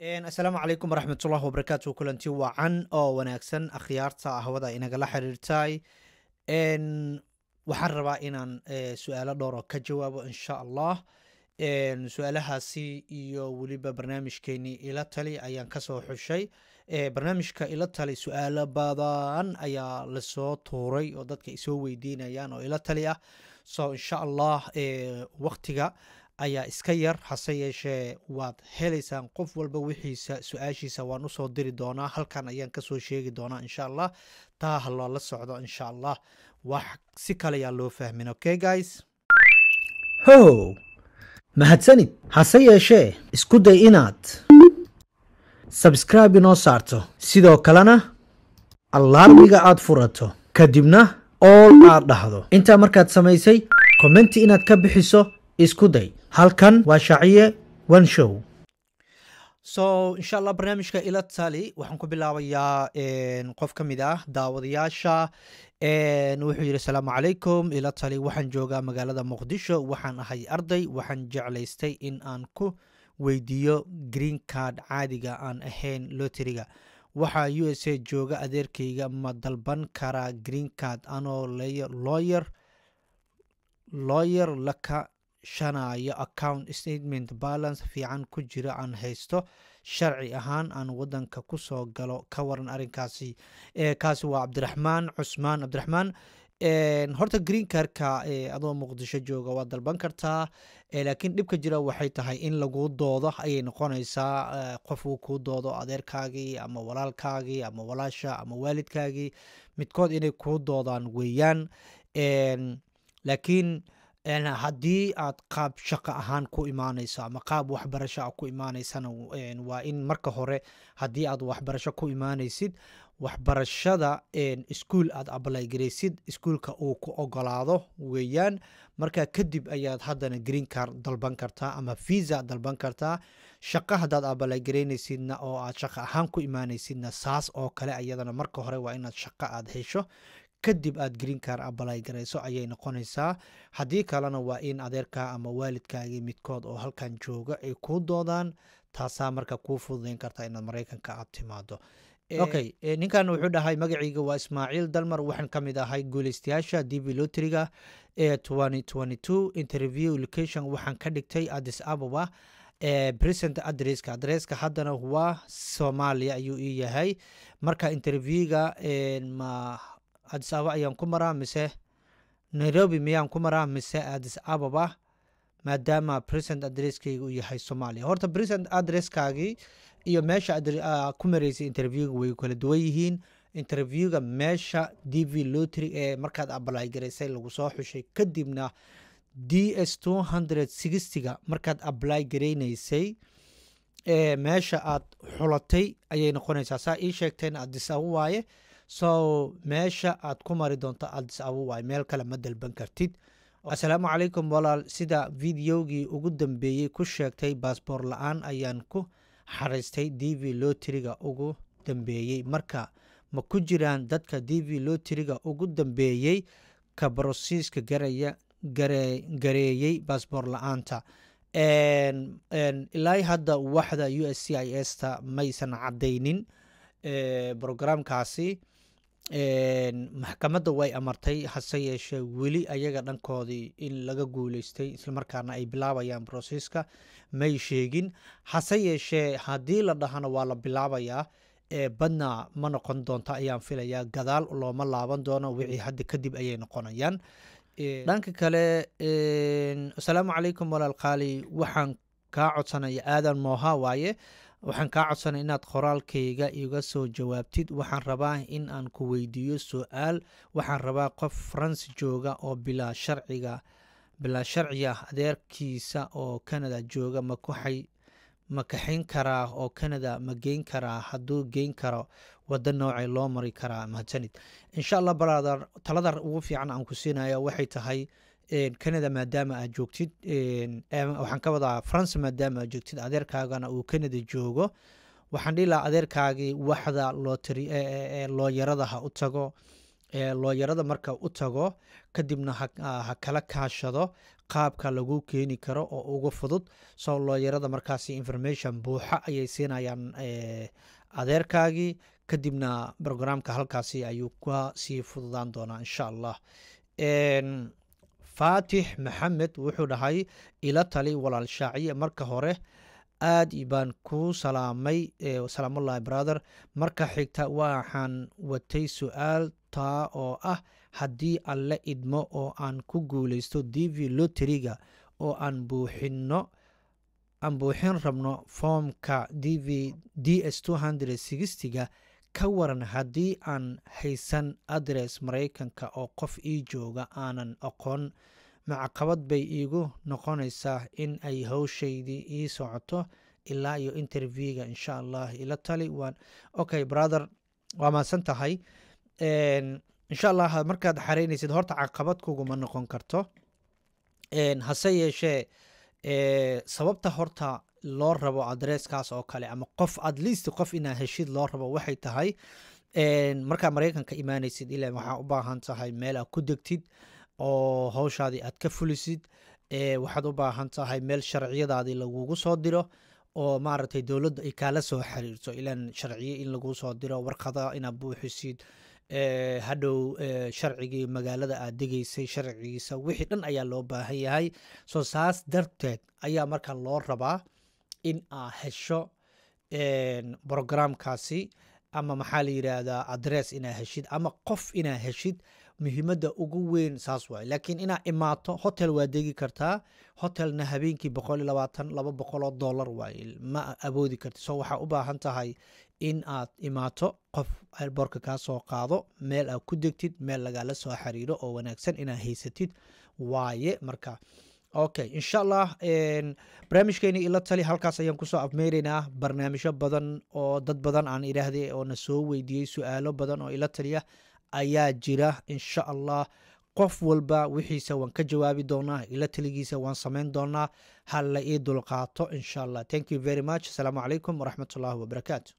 Asalaamu calaykum waraxmatullahi wabarakaatu. Kulanti wacan oo wanaagsan, akhyaarta hawada inagala xiriirtay. Waxaan rabaa inaan su-aalo dhowr oo ka jawaabo, insha Allah. Su-aalahaasi iyo weliba barnaamijkeenii Ila Tali ayaan kasoo xushay. Barnaamijka Ila Tali su-aalo badan ayaa lasoo tuuray oo dadka isoo weydiinayaan oo ila tali ah. So insha Allah waktiga ayaa iska yar, hase yeeshee waad helaysaan qof walba wixiisa, su-aashiisa waan usoo diri doonaa, halkan ayaan kasoo sheegi doonaa, insha Allah. Taa ha loola socdo, insha Allah. Wax si kale ayaa loo fahmin. Okay guys, how mahadsanid. Hase yeeshee isku day inaad subscribe inoo saarto, sidoo kalena alarmiga aad furato, kadibna all aad dhahdo. Intaa markaad samaysay, comment inaad ka bixiso isku day. Halkan waa Shaaciye One Show. So insha Allah barnaamijka Ila Tali waxaan ku bilaabayaa qof ka mid ah daawadayaasha. Wuxuu yidhi: "Asalaamu calaykum, ila tali. Waxaan joogaa magaalada Muqdisho, waxaan ahay arday. Waxaan jeclaystay in aan ku weydiiyo green card caadiga aan ahayn loteriga. Waxaa USA jooga adeerkayga, ma dalban karaa green card anoo lawyer la ka shanayo, account statement balance fiican ku jira aan haysto, sharci ahaan aan wadanka kusoo galo? Ka waran arrinkaasi?" Kaasi waa Cabdiraxmaan Cusmaan. Cabdiraxmaan, horta green cardka adoo Muqdisho jooga waad dalban kartaa, laakiin dhibka jira waxay tahay in lagu doodo ayay noqonaysaa. Qof uu kuu doodo, adeerkaagii ama walaalkaagii ama walaasha ama waalidkaagii midkood inay kuu doodaan weeyaan. Laakiin haddii aad qaab shaqo ahaan ku imaanayso ama qaab waxbarasho a ku imaanaysana, waa in marka hore haddii aad waxbarasho ku imaanaysid, waxbarashada iskuul aad apply garaysid, iskuulka uu ku ogolaado weeyaan. Marka kadib ayaad haddana green card dalban kartaa ama visa dalban kartaa. Shaqo haddaad apply garaynaysidna oo aad shaqo ahaan ku imaanaysidna, saas oo kale ayadana marka hore waa inaad shaqo aad hesho, kadib aad green card apply garayso ayay noqonaysaa. Haddii kalena waa in adeerka ama waalidkaagii midkood oo halkan jooga ay kuu doodaan. Taasaa marka kuu fududeyn karta inaad Maraykanka aad timaado. Okay, ninkan wuxuu dhahay: "Magaciiga waa Ismaaciil Dalmar, waxaan ka mid ahay guuleystayaasha DV Lotteryga ee 2022. Interview location waxaan ka dhigtay Addis Ababa. Present addresska, addresska haddana waa Soomaaliya ayuu ii yahay. Marka interviewga ma Addis Ababa ayaan ku maraa mise Nairobi miyaan ku maraa mise Addis Ababa, maadaama present addresskayga uu yahay Soomaaliya?" Horta present addresskaagii iyo meesha ku maraysay interviewga way kala duwan yihiin. Interviewga meesha DV Lottery ee markaad apply garaysay lagu soo xushay, kadibna DS 260-ga markaad apply garaynaysay meesha aad xulatay ayay noqonaysaa. Saa ii sheegteen Addis Ababa waaye, so meesha aad ku mari doonto Addis Ababa waaye, meel kale ma dalban kartid. "Asalaamu calaykum walaal, sida videogii ugu dambeeyey ku sheegtay, baasboor la-aan ayaan ku xaraystay DV Lotteryga ugu dambeeyey. Marka ma ku jiraan dadka DV Lotteryga ugu dambeeyey ka processka garaya gareeyey baasboor la-aanta?" Ilaa hadda waxda USCIS ta maysan caddaynin programkaasi. Maxkamadda way amartay, hase yeeshee weli ayaga dhankoodii in laga guuleystay islamarkaana ay bilaabayaan processka may sheegin. Hase yeeshee haddii la dhahana waa la bilaabayaa, badna ma noqon doonto ayaan filayaa. Gadaal looma laaban doono, wixii hadda kadib ayay noqonayaan. Dhanka kale, "Asalaamu calaykum walaal qaali, waxaan kaa codsanaya," Aadan Mooha waaye, "waxaan kaa codsanaya inaad qoraalkayga iga soo jawaabtid. Waxaan rabaa in aan ku weydiiyo su-aal. Waxaan rabaa qof France jooga oo bilaa sharciga, bilaa sharci ah, adeerkiisa oo Canada jooga ma kuxay, ma kaxayn karaa oo Canada ma geyn karaa? Hadduu geyn karo, waddo noocay loo mari karaa? Mahadsanid." Insha Allah brother, talada ugu fiican aan ku siinaya waxay tahay, Canada maadaama aad joogtid, waxaan ka wadaa France maadaama aad joogtid, adeerkaagana uu Canada joogo, waxaan dhihi lahaa adeerkaagii waxda lottery lawyerada ha u tago. Lawyerada marka u tago kadibna ha kala kaashado. Qaabka lagu keeni karo oo ugu fudud. So looyarada markaasi information buuxa ayay siinayaan adeerkaagii, kadibna programka halkaasi ayuu ka sii fududaan doonaa, insha Allah. Faatix Maxamed wuxuu dhahay: "Ila tali, walaal Shaaciye. Marka hore aad baan kuu salaamay." Salaamullahi, brother. "Marka xigta waxaan watay su-aal, taa oo ah haddii Alle idmo oo aan ku guuleysto DV lotteryga oo aan buuxino, aan buuxin rabno foomka DV DS 260-ga, ka waran haddii aan haysan address Maraykanka oo qof ii jooga aanan aqoon? Ma caqabad bay iigu noqonaysaa in ay hawshaydii ii socoto ilaa iyo interviewga, insha Allah? Ila tali." Waan okay, brother, waa mahadsan tahay. Insha Allah markaad xareynaysid, horta caqabad kuguma noqon karto. Hase yeeshee sababta horta loo rabo addresskaas oo kale ama qof, at least qof inaa heshid loo rabo, waxay tahay markaa Maraykanka imaanaysid, ilaa waxaa u baahan tahay meel aad ku degtid oo hawshaadii aad ka fulisid. Waxaad u baahan tahay meel sharciyadaadii lagugu soo diro oo maaragtay dowladda ay kaala soo xiriirto, ilaan sharciyo in lagu soo diro, warqada inaad buuxisid, hadhow sharcigii magaalada aad degeysay sharcigiisa, wixii dhan ayaa loo baahan yahay. So saas darteed ayaa marka loo rabaa in aa hesho programkaasi ama maxaa la yidhaahdaa, address inaa heshid ama qof inaa heshid. Muhiimadda ugu weyn saas waay. Laakiin inaa imaato, hotel waa degi kartaa, hotelna habeenkii 120, $200 waay, ma awoodi karti. So waxaa u baahan tahay in aad imaato, qof airportka kaa soo qaado, meel aad ku degtid, meel lagala soo xiriiro oo wanaagsan inaad haysatid waaye. Marka okay, insha Allah barnaamijkeeni Ila Tali halkaas ayaan kusoo afmeyreynaa. Barnaamijyo badan oo dad badan aan idhaahday oo na soo weydiiyey su-aalo badan oo ila taliya ayaa jira. Insha Allah qof walba wixiisa waan ka jawaabi doonaa, ila taligiisa waan samayn doonaa. Ha la ii dulqaato, insha Allah. Thank you very much. Asalaamu calaykum waraxmat ullahi wabarakaatu.